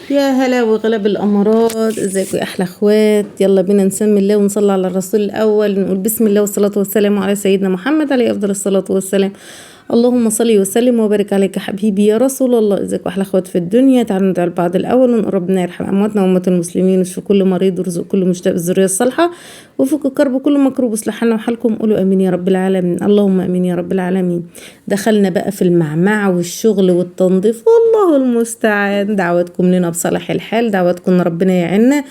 يا هلا وغلا بالأمارات، ازيكم يا احلى اخوات؟ يلا بينا نسمي الله ونصلي على الرسول الاول، نقول بسم الله والصلاة والسلام على سيدنا محمد عليه افضل الصلاة والسلام. اللهم صل وسلم وبارك عليك حبيبي يا رسول الله. ازيكم احلى اخوات في الدنيا؟ تعالوا ندعي لبعض الاول ونقول ربنا يرحم امواتنا واموات المسلمين، ويشفي كل مريض ويرزق كل مشتاق بالذريه الصالحة، وفك كرب كل مكروب، واصلح حالنا وحالكم. قولوا امين يا رب العالمين، اللهم امين يا رب العالمين. دخلنا بقى في المعمعة والشغل والتنظيف، والله المستعان. دعواتكم لنا بصلاح الحال، دعواتكم ان ربنا يعيننا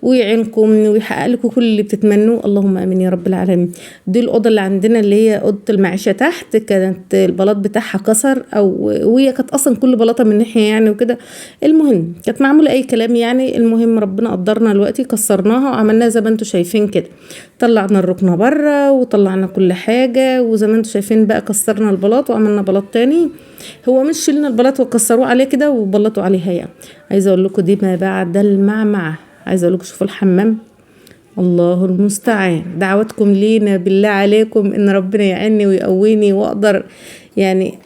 ويعينكم ويحقق لكم كل اللي بتتمنوه، اللهم امين يا رب العالمين. دي الاوضة اللي عندنا اللي هي اوضة المعيشة تحت، كانت البلاط بتاعها كسر، او وهي كانت اصلا كل بلاطة من ناحية يعني وكده. المهم كانت معمولة اي كلام يعني. المهم ربنا قدرنا دلوقتي كسرناها وعملناها زي ما انتم شايفين كده، طلعنا الركنه بره وطلعنا كل حاجة، وزي ما انتم شايفين بقى كسرنا البلاط وعملنا بلاط تاني. هو مش شلنا البلاط وكسروه عليه كده وبلطوا عليها يعني. عايزه اقول لكم دي ما بعد المعمعة. عايزه اقول لكم شوفوا الحمام، الله المستعان. دعواتكم لينا بالله عليكم ان ربنا يعيني ويقويني واقدر يعني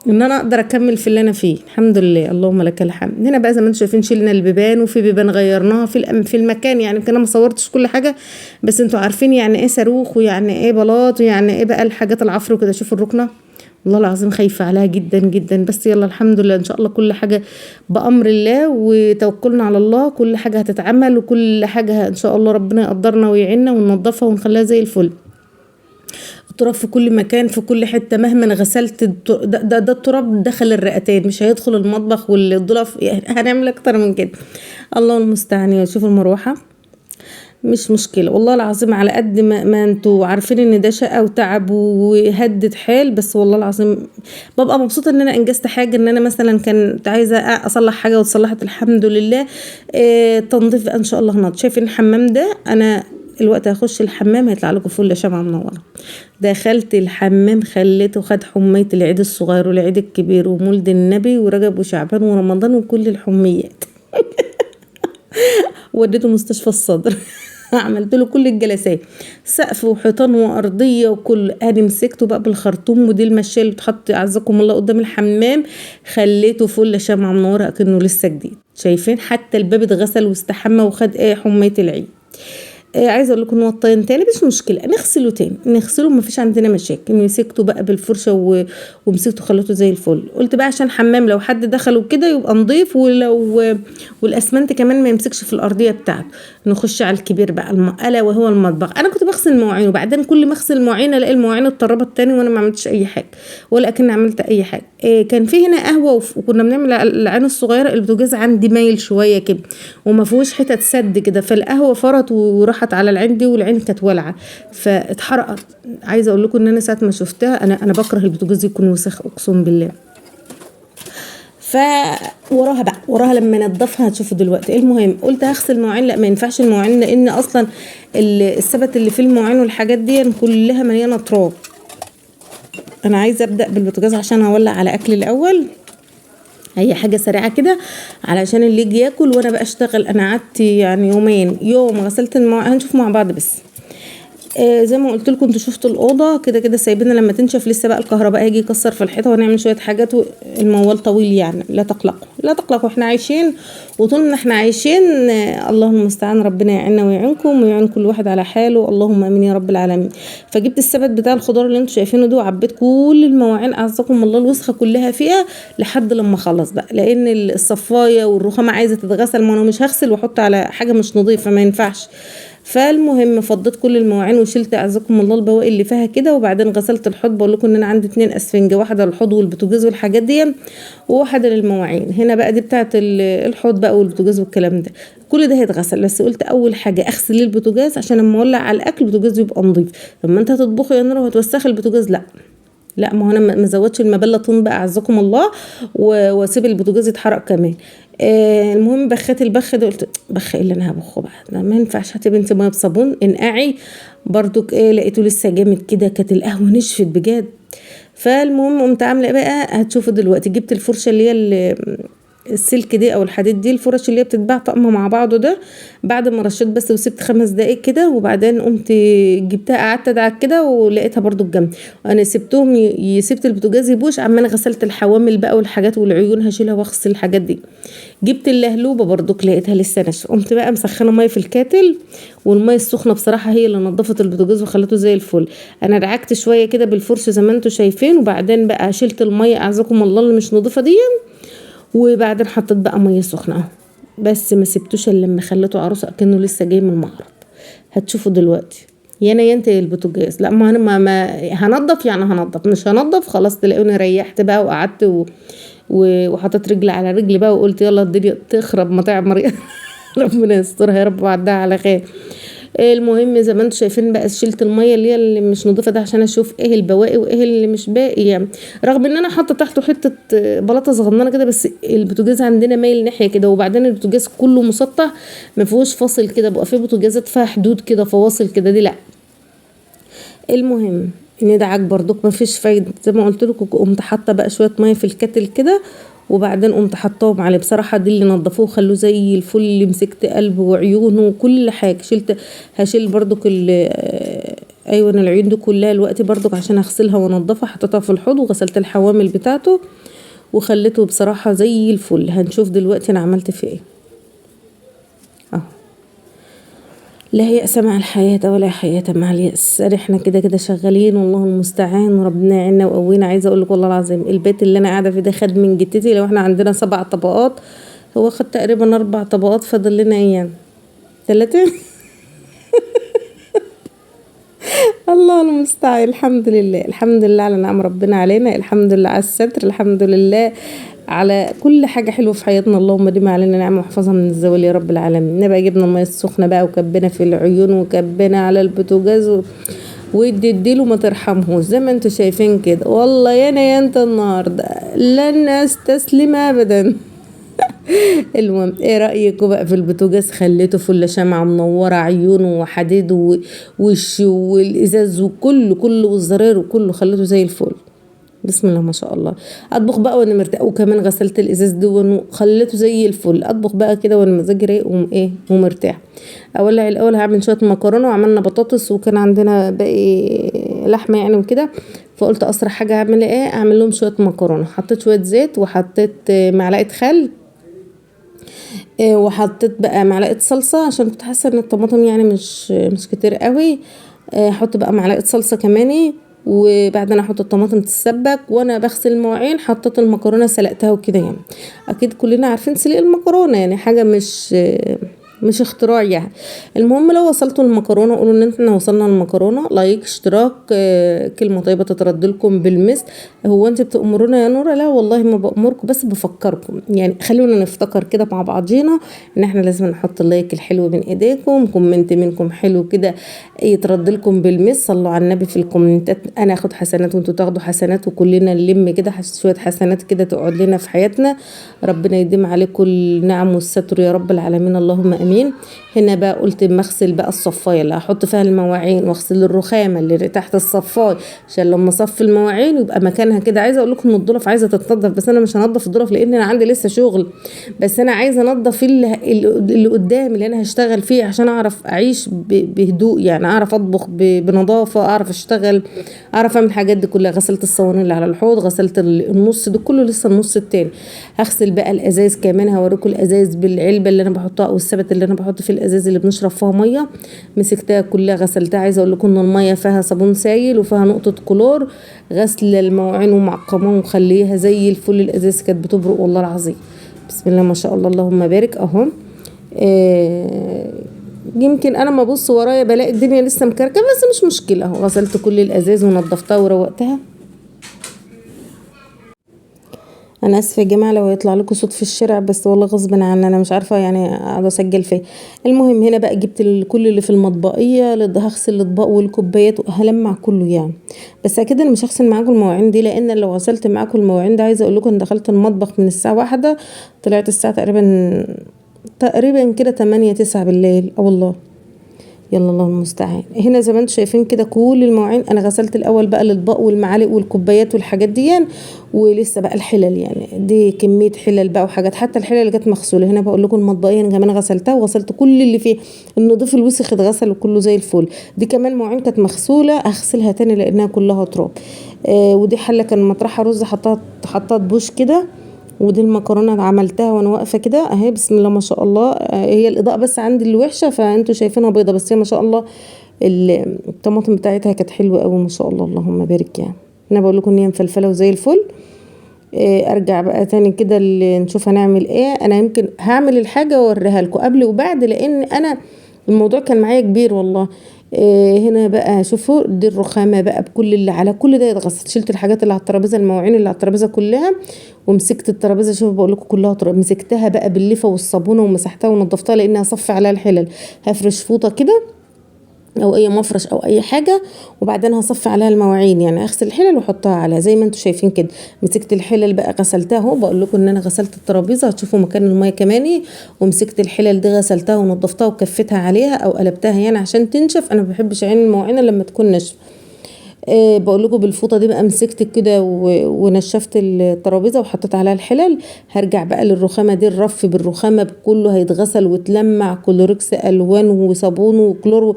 ان انا اقدر اكمل في اللي انا فيه، الحمد لله، اللهم لك الحمد. هنا بقى زي ما انتم شايفين شلنا البيبان، وفي بيبان غيرناها في المكان يعني. يمكن انا ما صورتش كل حاجة، بس انتوا عارفين يعني ايه صاروخ ويعني ايه بلاط ويعني ايه بقى الحاجات العفر وكده. شوفوا الركنه، والله العظيم خايفة عليها جدا جدا، بس يلا الحمد لله ان شاء الله كل حاجة بأمر الله وتوكلنا على الله، كل حاجة هتتعمل وكل حاجة ان شاء الله ربنا يقدرنا ويعيننا وننضفها ونخليها زي الفل. التراب في كل مكان في كل حتة، مهما غسلت ده التراب دخل الرئتين، مش هيدخل المطبخ والضلف، يعني هنعمل اكتر من كده، الله المستعان. شوفوا المروحة مش مشكلة والله العظيم، على قد ما انتوا عارفين ان ده شقة وتعب وهدد حال، بس والله العظيم ببقى مبسوطة ان انا انجزت حاجة، ان انا مثلا كنت عايزة اصلح حاجة واتصلحت الحمد لله. تنظيف ان شاء الله هنض. شايفين الحمام ده؟ انا الوقت هخش الحمام هيطلع لكم فل شمعة منورة. دخلت الحمام خليته خد حمية العيد الصغير والعيد الكبير ومولد النبي ورجب وشعبان ورمضان وكل الحميات. وديته مستشفى الصدر، عملت له كل الجلسات، سقف وحيطان وارضيه وكل. انا مسكته بقى بالخرطوم، ودي المشايه اللي بتحط اعزكم الله قدام الحمام، خليته فل شمعة منورة اكنه لسه جديد. شايفين حتى الباب اتغسل واستحمى وخد ايه حمية العيد. عايزه اقول لكم ان هو الطين تاني مش مشكلة، نغسله تاني، نغسله مفيش عندنا مشاكل. مسكته بقى بالفرشه ومسكته خليته زي الفل. قلت بقى عشان حمام لو حد دخل وكده يبقى نضيف، ولو والاسمنت كمان ما يمسكش في الارضية بتاعته. نخش على الكبير بقى، الا وهو المطبخ. انا كنت بغسل المواعين، وبعدين كل ما اغسل المواعين الاقي المواعين اتطربت تاني، وانا ما عملتش اي حاجة ولا اكن عملت اي حاجة. كان في هنا قهوة وكنا بنعمل العين الصغيرة، البوتاجاز عندي مايل شوية كده وما فيهوش حتت سد كده، فالقهوه فرط وراحت على العين دي، والعين كانت والعه فاتحرقت. عايزه اقول لكم ان انا ساعة ما شفتها انا بكره البوتاجاز يكون وسخ اقسم بالله. فوراها بقى، وراها لما نضفها هتشوفوا دلوقتي. المهم قلت هغسل مواعين، لا ما ينفعش المواعين لان اصلا السبت اللي في المواعين والحاجات دي كلها مليانة تراب. انا عايزه ابدا بالبوتاجاز عشان اولع على اكل الاول، هي حاجة سريعة كده علشان اللي يجي ياكل وانا بقى اشتغل. انا قعدت يعني يومين، يوم غسلت المواعين، هنشوف مع بعض. بس زي ما قلت لكم انتوا شفتوا الاوضة كده كده سايبينها لما تنشف، لسه بقى الكهرباء هيجي يكسر في الحيطة ونعمل شوية حاجات، الموال طويل يعني. لا تقلقوا لا تقلقوا، احنا عايشين، وطول ما احنا عايشين الله المستعان، ربنا يعيننا ويعينكم ويعين كل واحد على حاله، اللهم امين يا رب العالمين. فجبت السبت بتاع الخضار اللي انتوا شايفينه ده، وعبيت كل المواعين اعزكم الله الوسخة كلها فيها لحد لما اخلص بقى، لان الصفايه والرخامه عايزه تتغسل، ما انا مش هغسل واحط على حاجة مش نظيفة، ما ينفعش. فالمهم فضيت كل المواعين وشلت اعزكم الله البواقي اللي فيها كده، وبعدين غسلت الحوض. بقول لكم ان انا عندي 2 اسفنجه، واحدة للحوض والبوتاجاز والحاجات دي، وواحدة للمواعين. هنا بقى دي بتاعه الحوض بقى والبوتاجاز والكلام ده، كل ده هيتغسل. بس قلت اول حاجة اغسل البوتاجاز عشان لما اولع على الاكل البوتاجاز يبقى نظيف. لما انت هتطبخي يا نور وهتوسخي البوتاجاز، لا لا، ما هو انا ما زودش المبله طن بقى اعزكم الله، واسيب البوتاجاز يتحرق كمان. المهم بخيت البخ ده، قلت بخ ايه اللي انا هبخه بقى، ده ما ينفعش، هاتي بنتي مية بصابون انقعي برضك. لقيته لسه جامد كده، كانت القهوة نشفت بجد. فالمهم قمت عامله ايه بقى، هتشوفوا دلوقتي. جبت الفرشة اللي هي السلك دي او الحديد دي، الفرش اللي هي بتتباع طقم مع بعضه ده، بعد ما رشيت بس وسبت 5 دقايق كده، وبعدين قمت جبتها قعدت ادعك كده ولقيتها برضو الجنب. انا سبتهم سبت البوتاجاز يبوش، عماله غسلت الحوامل بقى والحاجات والعيون هشيلها واغسل الحاجات دي. جبت اللهلوبه برضو لقيتها لسه ناشفة، قمت بقى مسخنه مية في الكاتل، والمية السخنة بصراحة هي اللي نظفت البوتاجاز وخلته زي الفل. انا دعكت شوية كده بالفرشه زي ما انتم شايفين، وبعدين بقى شلت المية اعزكم الله اللي مش نظيفة دي، وبعدين حطيت بقى مية سخنة اهو، بس ما سبتوش الا لما خليته عروسه كانه لسه جاي من المعرض. هتشوفوا دلوقتي يا انا يا انت يا البوتاجاز. لا ما انا ما هنضف يعني هنضف، مش هنضف خلاص. تلاقوني ريحت بقى وقعدت وحطيت رجل على رجل بقى وقلت يلا الدنيا تخرب ما تعمر. ربنا يسترها يا رب وعدها على خير. المهم زي ما انتم شايفين بقى شلت المية اللي هي اللي مش نظيفة ده عشان اشوف ايه البواقي وايه اللي مش باقي يعني، رغم ان انا حاطه تحته حتة بلاطة صغننه كده، بس البوتاجاز عندنا مايل ناحية كده، وبعدين البوتاجاز كله مسطح ما فيهوش فاصل كده، بقى فيه بوتاجازات فيها حدود كده فواصل كده، دي لا. المهم ندعك برضك ما فيش فايده زي ما قلت لكم، قمت حاطه بقى شوية مية في الكتل كده، وبعدين قمت حطاهم عليه. بصراحة دي اللي نضفوه وخلوه زي الفل، مسكت قلبه وعيونه وكل حاجة. شلت هشيل برضك ايوه العيون دي كلها الوقت برضك عشان اغسلها وانضفها، حطيتها في الحوض وغسلت الحوامل بتاعته وخليته بصراحة زي الفل. هنشوف دلوقتي انا عملت فيه ايه اهو. لا يأس مع الحياة ولا حياة مع اليأس، احنا كده كده شغالين والله المستعان، وربنا يعيننا وقوينا. عايزه اقول لكم والله العظيم البيت اللي انا قاعدة فيه ده خد من جتتي، لو احنا عندنا 7 طبقات هو خد تقريبا 4 طبقات، فاضل لنا ايه 3. الله المستعان. الحمد لله، الحمد لله على نعم ربنا علينا، الحمد لله على الستر، الحمد لله على كل حاجة حلوة في حياتنا. اللهم دم علينا نعمة واحفظها من الزوال يا رب العالمين. نبقى جبنا المية السخنة بقى وكبنا في العيون وكبنا على البوتاجاز وادي له ما ترحمهوش زي ما انتوا شايفين كده. والله يا انا يا انت النهارده لن استسلم ابدا. المهم ايه رايكم بقى في البوتاجاز؟ خليته فل شمعة منورة عيونه وحديد ووش والازاز وكله كله والزرار وكله، خليته زي الفل بسم الله ما شاء الله. اطبخ بقى وانا مرتاحة، وكمان غسلت الازاز دي وخليته زي الفل. اطبخ بقى كده وانا مزاجي رايق وايه ومرتاح. اولع الاول هعمل شوية مكرونه، وعملنا بطاطس، وكان عندنا باقي لحمه يعني وكده، فقلت اسرع حاجة اعمل ايه، اعمل لهم شوية مكرونه. حطيت شوية زيت وحطيت معلقه خل، وحطيت بقى معلقه صلصه عشان كنت حاسه ان الطماطم يعني مش كتير قوي. احط بقى معلقه صلصه كمان، وبعدين احط الطماطم تتسبك. وانا بغسل المواعين حطيت المكرونه سلقتها وكده يعني. اكيد كلنا عارفين سلق المكرونه يعني حاجة مش اختراع يعني. المهم لو وصلتوا المكرونه قولوا ان احنا وصلنا للمكرونه، like اشتراك، كلمة طيبة تترد لكم بالمثل. هو انت بتامرونا يا نوره؟ لا والله ما بامركم، بس بفكركم يعني. خلونا نفتكر كده مع بعضينا ان احنا لازم نحط ال like الحلو من ايديكم، comment منكم حلو كده يترد لكم بالمثل. صلوا على النبي في الكومنتات، انا اخد حسنات وانتوا تاخدوا حسنات، وكلنا نلم كده شوية حسنات كده تقعد لنا في حياتنا. ربنا يديم عليكم النعم والستر يا رب العالمين، اللهم امين. هنا بقى قلت اما اغسل بقى الصفايه اللي هحط فيها المواعين، واغسل الرخامه اللي تحت الصفايه عشان لما اصفي المواعين يبقى مكانها كده. عايزه اقول لكم ان الضلف عايزه تتنضف، بس انا مش هنضف الضلف لان انا عندي لسه شغل، بس انا عايزه انضف اللي قدامي اللي انا هشتغل فيه عشان اعرف اعيش بهدوء يعني، اعرف اطبخ بنظافه، اعرف اشتغل، اعرف اعمل الحاجات دي كلها. غسلت الصواني اللي على الحوض، غسلت النص ده كله، لسه النص التاني. هغسل بقى الازاز كمان، هوريكم الازاز بالعلبه اللي انا بحطها او السبت اللي انا بحط فيه الازاز اللي بنشرب فيها مية. مسكتها كلها غسلتها. عايزه اقول لكم ان المية فيها صابون سايل وفيها نقطة كلور. غسل المواعين ومعقماه ومخليها زي الفل. الازاز كانت بتبرق والله العظيم، بسم الله ما شاء الله اللهم بارك اهو. يمكن انا ما ابص ورايا بلاقي الدنيا لسه مكركبه، بس مش مشكلة اهو. غسلت كل الازاز ونضفتها وروقتها. انا اسفه يا جماعة لو يطلع لكم صوت في الشارع، بس والله غصب عني انا مش عارفه يعني اقعد اسجل فيه. المهم هنا بقى جبت كل اللي في المطبقيه، هغسل الاطباق والكوبايات وهلمع كله يعني. بس اكيد انا مش هغسل معاكم المواعين دي، لان لو غسلت معاكم المواعين دي عايزه اقول لكم ان دخلت المطبخ من الساعة 1، طلعت الساعة تقريبا كده 8 9 بالليل. والله يلا الله المستعان. هنا زي ما انتم شايفين كده كل المواعين انا غسلت الاول بقى الاطباق والمعالق والكوبايات والحاجات دي، ولسه بقى الحلل يعني دي كمية حلل بقى وحاجات، حتى الحلل اللي كانت مغسوله. هنا بقول لكم المطبقيه انا كمان غسلتها وغسلت كل اللي فيه، النضيف الوسخ اتغسل وكله زي الفل. دي كمان مواعين كانت مغسوله هغسلها تاني لانها كلها تراب. ودي حله كان مطرحها رز حطها تبوش كده. ودي المكرونه عملتها وانا واقفة كده اهي، بسم الله ما شاء الله. هي الاضاءة بس عندي اللي وحشة فانتوا شايفينها بيضة، بس هي ما شاء الله الطماطم بتاعتها كانت حلوة قوي ما شاء الله اللهم بارك. يعني انا بقول لكم ان هي مفلفله وزي الفل. ارجع بقى تاني كده نشوف هنعمل ايه. انا يمكن هعمل الحاجة واوريها لكم قبل وبعد لان انا الموضوع كان معايا كبير والله. هنا بقى شوفوا دي الرخامه بقى بكل اللي على كل ده يتغسل. شلت الحاجات اللي على الترابيزة، المواعين اللي على الترابيزة كلها، ومسكت الترابيزة شوفوا بقول لكم كلها تراب، مسكتها بقى بالليفه والصابونه ومسحتها ونضفتها لانها صف عليها الحلل. هفرش فوطه كده او اي مفرش او اي حاجة وبعدين هصفي عليها المواعين، يعني اغسل الحلل واحطها عليها زي ما انتم شايفين كده. مسكت الحلل بقى غسلتها اهو، بقول لكم ان انا غسلت الترابيزة هتشوفوا مكان المية كمان ايه. ومسكت الحلل دي غسلتها ونضفتها وكفتها عليها او قلبتها يعني عشان تنشف، انا ما بحبش عين المواعين لما تكون ناشفة. بقول لكم بالفوطه دي بقى مسكت كده ونشفت الترابيزة وحطيت عليها الحلل. هرجع بقى للرخامه دي، الرف بالرخامه كله هيتغسل وتلمع، كلوركس الوان وصابون وكلور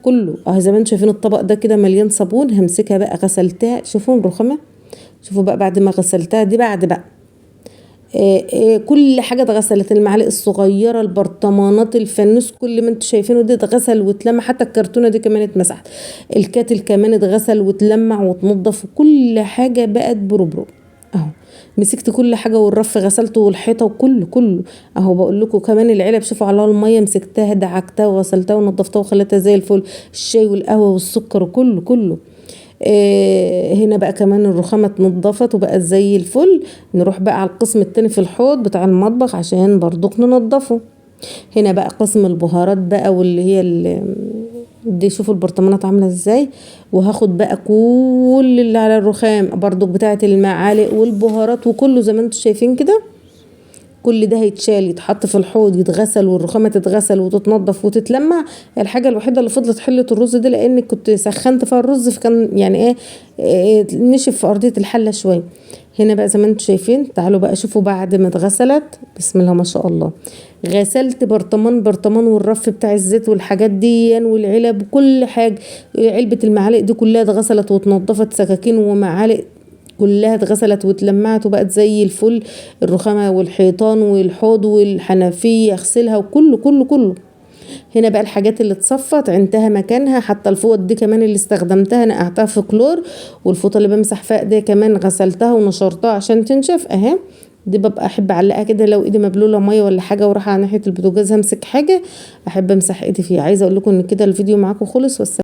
كله اهو زي ما انتم شايفين. الطبق ده كده مليان صابون، همسكها بقى غسلتها. شوفوا الرخامه، شوفوا بقى بعد ما غسلتها دي بعد بقى كل حاجة اتغسلت، المعالق الصغيرة، البرطمانات، الفانوس، كل ما انتم شايفينه ده اتغسل واتلمع، حتى الكرتونه دي كمان اتمسحت، ال kettle كمان اتغسل واتلمع واتنضف، وكل حاجة بقت بروبرو اهو. مسكت كل حاجة والرف غسلته والحيطه وكله كله اهو. بقول لكم كمان العلب شوفوا عليها المية، مسكتها دعكتها وغسلتها ونضفتها وخليتها زي الفل، الشاي والقهوة والسكر وكله كله. هنا بقى كمان الرخامه اتنضفت وبقت زي الفل. نروح بقى على القسم التاني في الحوض بتاع المطبخ عشان برضك ننضفه. هنا بقى قسم البهارات بقى واللي هي دي، شوفوا البرطمانات عامله ازاي. وهاخد بقى كل اللي على الرخام برضك بتاعه المعالق والبهارات وكله زي ما انتم شايفين كده، كل ده هيتشال يتحط في الحوض يتغسل، والرخامه تتغسل وتتنضف وتتلمع. الحاجة الوحيدة اللي فضلت حله الرز دي لان كنت سخنت فيها الرز فكان يعني ايه نشف في ارضية الحلة شوية. هنا بقى زي ما انتم شايفين، تعالوا بقى شوفوا بعد ما اتغسلت، بسم الله ما شاء الله. غسلت برطمان برطمان والرف بتاع الزيت والحاجات دي والعلب وكل حاجة، علبة المعالق دي كلها اتغسلت واتنضفت، سكاكين ومعالق كلها اتغسلت واتلمعت وبقت زي الفل. الرخامه والحيطان والحوض والحنفية اغسلها وكله كله كله. هنا بقى الحاجات اللي اتصفت عندها مكانها، حتى الفوط دي كمان اللي استخدمتها نقعتها في كلور، والفوطه اللي بمسح فيها دي كمان غسلتها ونشرتها عشان تنشف اهي. دي ببقى احب اعلقها كده لو ايدي مبلوله مية ولا حاجة وراح على ناحية البوتاجاز همسك حاجة احب امسح ايدي فيها. عايزه اقول لكم ان كده الفيديو معاكم خلص، والسلام.